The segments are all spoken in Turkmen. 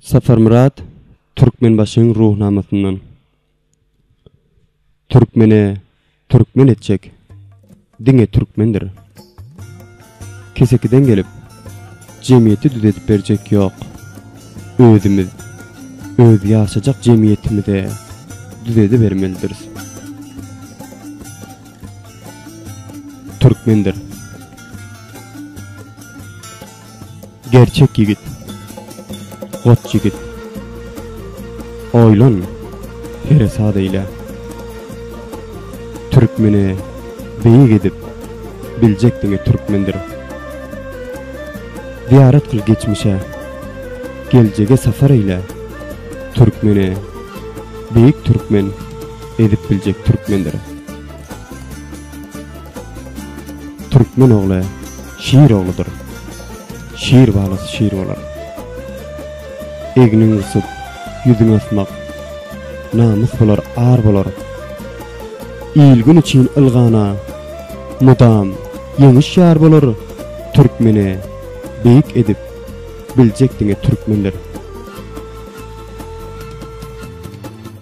Saparmyrat Türkmenbaşyň Ruhnamasyndan. Türkmeni türkmen etjek diňe türkmendir. Kesekiden gelip, jemgyýeti düzedip berjek ýok. Özümiz öz ýaşajak jemgyýetimize düzedibermelidiris. Türkmendir. Gerçek ýigit, goç ýigit. Oýlan, seresap eýle. Türkmeni beýik edip biljek diňe türkmendir. Zyýarat kyl geçmişe, geljege safar eýle. Türkmeni beýik türkmen edip biljek türkmendir. Türkmen ogly şir ogludyr. Şir balasy şir bolar. Egniň gysyp, ýüzüň asmak, Namys bolar, ar bolar. Il-gün üçin ylgana, Mydam ýeňiş ýar bolar. Türkmeni beýik edip biljek diňe türkmendir.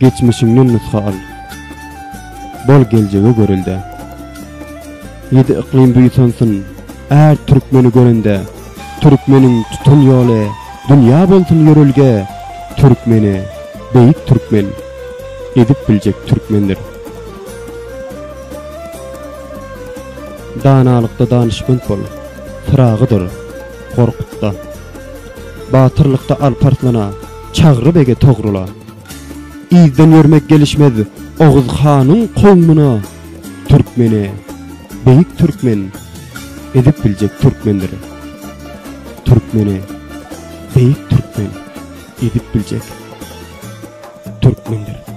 Geçmişiňden nusga al. Bol geljege görelde. Ýedi yklym buýsansyn är türkmeni görende, Türkmeniň tutan ýoly dünýä bolsun ýörelge, Türkmeni beýik türkmen edip biljek türkmendir. Danalykda danyşment bol, Pyragydyr Gorkutda. Batyrlykda Alp-Arslana, Çagry bege Togrula. Yzdan ýörmek gelişmez Oguz hanyň kowmuna, Türkmeni beýik türkmen edip biljek türkmendir. Türkmeni beýik türkmen edip biljek türkmendir.